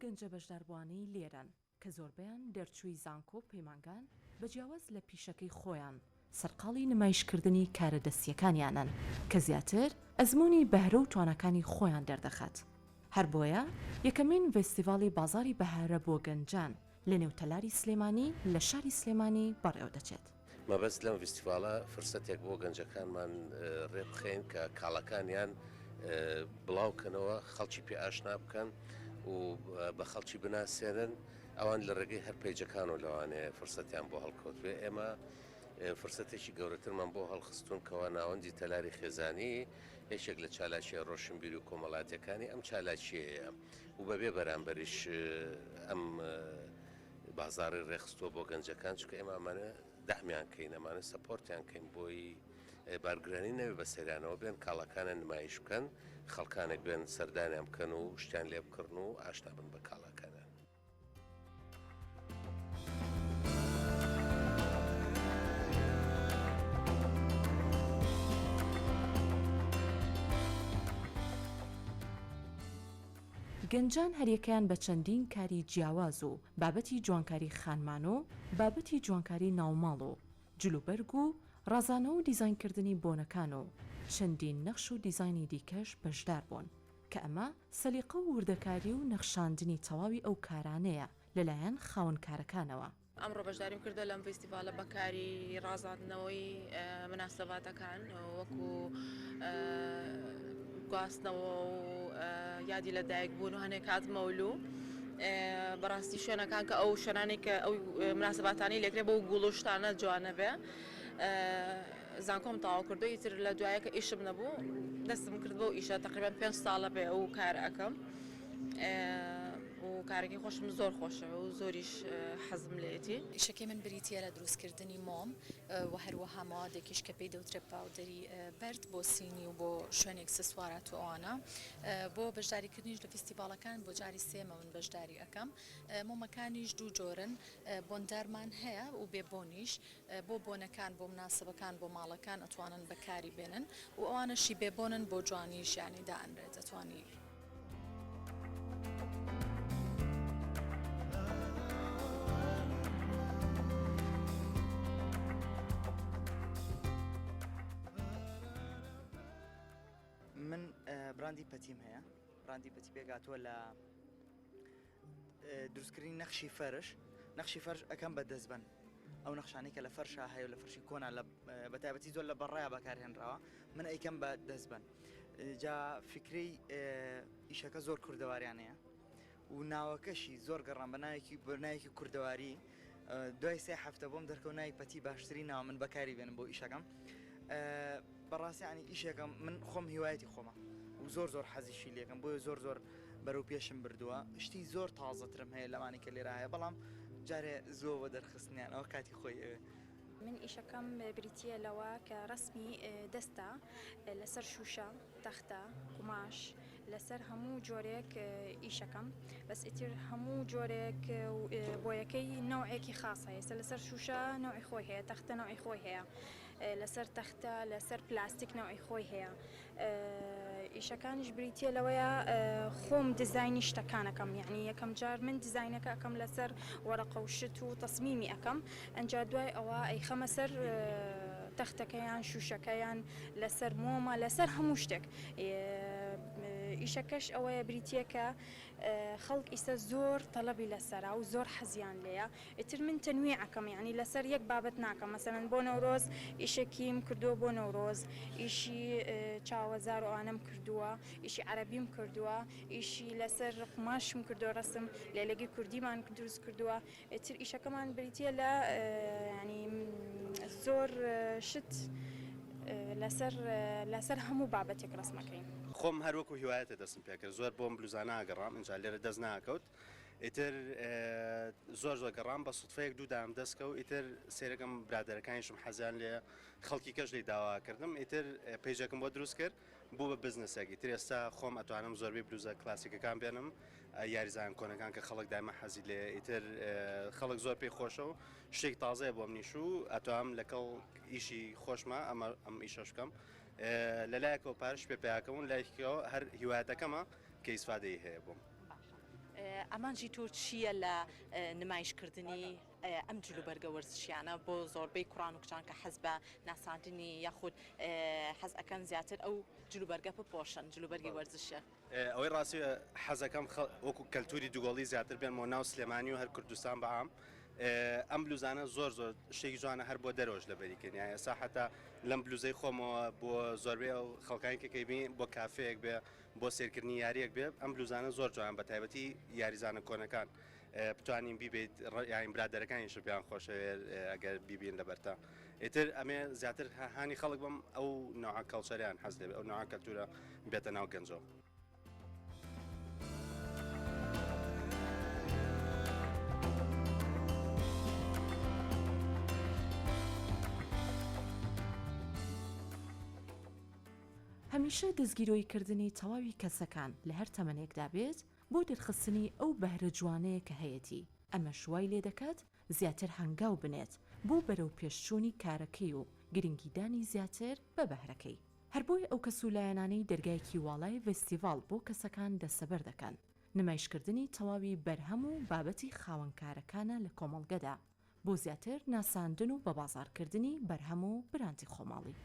گەنجە بەشداربووانەی لێرەن، کە زۆربەیان دەرچووی زانکۆ و پەیمانگان، بە جیاواز لە پیشەکەی خۆیان، سەرقاڵی نمایشکردنی کارە دەستییەکانیانن، کە زیاتر ئەزموونی بەهرە و تواناکانی خۆیان دەردەخات. هەر بۆیە یەکەمین ڤێستیڤاڵی بازاڕی بەهارە بۆ گەنجان لەنێو تەلاری سلێمانی لە شاری سلێمانی بەڕێوەدەچێت. مەبەست لەم ڤیستیڤاڵە فرسەتێک بۆ گەنجەکانمان رێبخەین کە کاڵاکانیان بڵاو کەنەوە، خەڵکی پێ ئاشنا بکەن و بە خەڵکی بناسێنن، ئەوان لە رێگەی هەر پەیجەکانەوە لەوانەیە فرسەتیان بۆ هەڵکەوتبێ، ئێمە فرسەتێکی گەورەترمان بۆ هەڵخستوون کەوا ناوەندی تەلاری خێزانی یەکێک لە چالاکییە رۆشنبیری و کۆمەڵاتیەکانی ئەم چالاکییەیە و بەبێ بەرامبەریش ئەم بازاڕی ڕێکخستووە بۆ گەنجەکان، چونکە ئێمە ئەمانە دەعمیان کەین، ئەمانە سەپۆرتیان کەین بۆی بارگرانی نەبێ بەسەریانەوە بێن کاڵاکانیان نمایش بکەن، خەڵکانێک بێن سەردانیان بکەن و شتیان لێ بکڕن و ئاشنا بن بە کاڵاکانیان. گەنجان هەریەکەیان بە چەندین کاری جیاواز و بابەتی جوانکاری خانمان و بابەتی جوانکاری ناوماڵ و جلوبەرگ و ڕازانەوە و دیزاینکردنی بۆنەکان و چەندین نەخش و دیزاینی دیکەش بەشدار بوون کە ئەمە سەلیقە و وردەکاری و نەخشاندنی تەواوی ئەو کارانەیە لەلایەن خاوەن کارەکانەوە. ئەمڕۆ بەشداریم کردووە لەم ڤیستیڤاڵە بە کاری ڕازاندنەوەی مناسەباتەکان وەکو گواستنەوە و یادی لە دایک بوون و هەنێک کات مەولوو بەڕاستی شوێنەکان کە ئەو شوێنانەی کە ئەو مناسەباتانەی لێکرێ بەو گوڵ و شتانە جوانە بێ زانکۆم تەواو کردو ئیتر لە دوایە کە ئیشم نەبوو دەستم کرد بەو ئیشە تقریبا پێنج ساڵە بێ ئەو کار ئەەکەم. و کارەکەی خۆشم زۆر خۆشە و زۆریش حەزم لێیەتی. ئیشەکەی من بریتییە لە دروستکردنی مۆم و هەروەها مەوادێکیش کە پێی دەوترێت پاودەری بەرد بۆ سینی و بۆ شوێنی ئیکسسوارات و ئەوانە. بۆ بەشداریکردنیش لە فیستیڤاڵەکان بۆ جاری سێیەمە من بەشداری ئەکەم. مۆمەکانیش دوو جۆرن، بۆندارمان هەیە و بێ بۆنیش. بۆ بۆنەکان، بۆ مناسبەکان، بۆ ماڵەکان ئەتوانن بەکاری بێنن و ئەوانەشی بێ بۆنن بۆ جوانیش یانی دائەنرێت ئەتوانی. من براندی پەتیم هەیە براندی پەتی پێکهاتووە لە دروستکردنی نەخشی فەرش نەخشی فەرش ئەەکەم بە دەستبن ئەو نەخشانی کە لە فەرشا هەیە لە فەرشی کۆنا لە بەتایبەتی زۆر لە بەڕایە بەکارهێنراوە من ئەیکەم بە دەستبن جا فکرەی ئیشەکە زۆر کوردەواریانەیە و ناوەکەشی زۆر گەڕام بە ناوێکی بەناوێکی کوردەواری دوای سێ هەفتە بۆم دەرکەوت ناوی پەتی باشترین ناوە من بەکاری بێنم بۆ ئیشەکەم بەڕاستی ینی ئیشێکم من خۆم هیوایەتی خۆمە و زۆر زۆر حەزیشی لێکم بۆیە زۆر زۆر بەرەو پێشم بردووە شتی زۆر تازەترم هەیە لەوانی کە لێرە هەیە بەڵام جارێ زۆ بە دەرخستنیان ئەوە کاتی خۆی ئەوێ. من ئیشەکەم بریتییە لەوە کە ڕەسمی دەستە لەسەر شووشە، تەختە، قوماش، لەسەر هەموو جۆرێک ئیشەکەم بەس ئیتر هەموو جۆرێک بۆیەکەی نەوعێکی خاص هەیە ئێستا لەسەر شووشە نەوعی خۆی هەیە تەختە نەوعی خۆی هەیە لەسەر تەختە لەسەر پلاستیک نەوعی خۆی هەیە ئیشەکانیش بریتیە لەوەیە خۆم دیزاینی شتەکان ئەکەم یەعنی یەکەم جار من دیزاینەکە ئەکەم لەسەر وەرەقە و شت و تەسمیمی ئەکەم ئەنجا دوای ئەوە ئەیخەمە سەر تەختەکە یان شوشەکە یان لەسەر مۆمە لەسەر هەموو شتێک ئیشەکەش ئەوەیە بریتیە کە خەڵک ئیسە زۆر تەلەبی لەسەرە و زۆر حەزیان لێیە ئیتر من تەنویع ئەکەم یەعنی لەسەر یەک بابەت ناکەم مەسەلەن بۆ نەورۆز ئیشێکیم کردووە بۆ نەورۆز ئیشی چاوەزار و ئەوانەم کردووە ئیشی عەرەبیم کردووە ئیشی لەسەر قوماشم کردووە ڕەسم لێلێگی کوردیمان دروست کردووە ئیتر ئیشەکەمان بریتییە لە یانی زۆر شت لەسەر لەسەر هەموو بابەتێک ڕەسمەکەین. خۆم هەر وەکو هیوایەتێ دەستم پێکرد زۆر بۆم بلوزانە ئەگەڕام ئینجا لێرە دەست ناکەوت ئیتر زۆر زۆر گەڕام بە سوتفەیەک دوو دام دەست کەوت ئیتر سێرەکەم برادەرەکانیشم حەزیان لێ خەڵکی کەش لێی داوا کردم ئیتر پەیجەکەم بۆ دروست کرد بوو بە بزنسێک ئیتر ئێستا خۆم ئەتوانم زۆربەی بلوزە کلاسیکەکان بێنم یاریزان کۆنەکان کە خەڵک دایمە حەزی لێ ئیتر خەڵک زۆر پێی خۆشە و شتێک تازەیە بۆ منیش و ئەتوام لەکەڵ ئیشی خۆشمە ئەمە ئەم ئیشەش بکەم لەلایەکەوە پارش پێ پیاکەم و لایکەوە هەر هیوایەتەکەمە کە ئیسفادەی هەیە بۆم. ئامانجی تۆ چییە لە نمایشکردنی ئەم جلوبەرگە وەرزشیانە بۆ زۆربەی کوڕان و کچان کە حەز بە ناساندنی یاخود حەز ئەکەن زیاتر ئەو جلوبەرگە بپۆشن جلوبەرگی وەرزشیە؟ ئەوەی ڕاستی حەزەکەم وەکو کەلتوری دوگۆڵی زیاتر بێنمەوە ناو سلێمانی و هەر کوردستان بە عام ئەم بلوزانە زۆر زۆر شتێکی جوانە هەر بۆ دەرەوەش لەبەریکەن یا ئێستا حتا لەم بلوزەی خۆمەوە بۆ زۆربەی ئەو خەڵکانی کە کەیبین بۆ کافەیەک بێ بۆ سێرکردنی یاریەک بێ ئەم بلوزانە زۆر جوان بە تایبەتی یاریزانە کۆنەکان بتوانین بیبیت یاین برادەرەکانیش پێیان خۆشەوێت ئەگەر بیبین لەبەرتا ئیتر ئەمێ زیاتر هانی خەڵک بم ئەو نوعە کەڵچەریان حەز لێبێ ئەو نوعە کەلتورە بێتە ناو گەنجەوە. هەمیشە دەستگیرۆیی کردنی تەواوی کەسەکان لە هەر تەمەنێکدا بێت بۆ دەرخستنی ئەو بەهرە جوانەیە کە هەیەتی، ئەمەش وای لێدەکات زیاتر هەنگاو بنێت بۆ بەرەو پێشچوونی کارەکەی و گرنگیدانی زیاتر بە بەهرەکەی. هەر بۆیە ئەو کەس و لایەنانەی دەرگایەکی واڵای ڤێستیڤاڵ بۆ کەسەکان دەستەبەر دەکەن، نمایشکردنی تەواوی بەرهەم و بابەتی خاوەنکارەکانە لە کۆمەڵگەدا بۆ زیاتر ناساندن و بەبازاڕکردنی بەرهەم و براندی خۆماڵی.